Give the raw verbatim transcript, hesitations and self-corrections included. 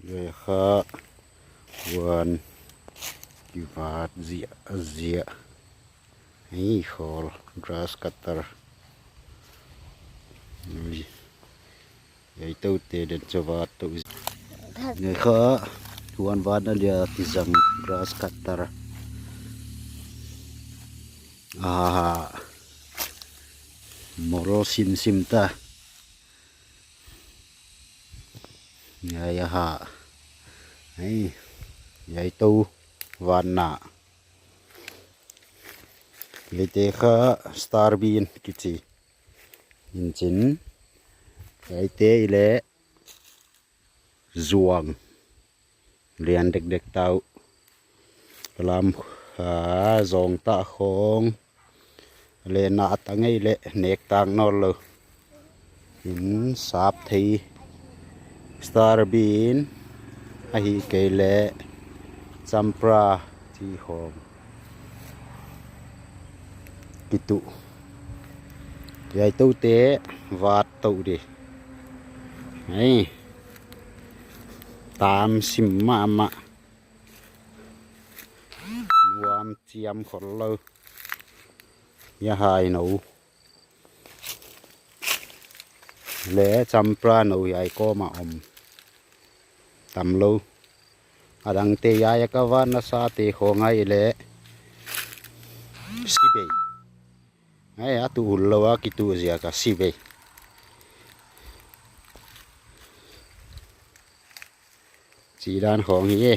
Zia kha van kivat ziahziah. Hei, khawl grass cutter. Ui. Ei tote den cavat to. Zia kha van van a lia kizang grass cutter. Aha. Mol simsim ta. Yai aha. Hei. Yai to vanna. Leite kha star bean kici. Incin. Leite ile zuang. Lian dekdek tau. Kalam kha zong ta khong. Le na ta ngei le nek tang nol lo. In sap thei star bean ahi kei le champra ci khong. Kitu. Yai tote vat to di. Hei. Tam sim mahmah. Nuam ciam khol lo. Yahai no. Le champra no yai koma om. Tam lo. Adangte yai a ka van na sate khong ai le. Sibei. Ai, a tu ul lo a kitu zia ka sibei. Ci dan khong hi e.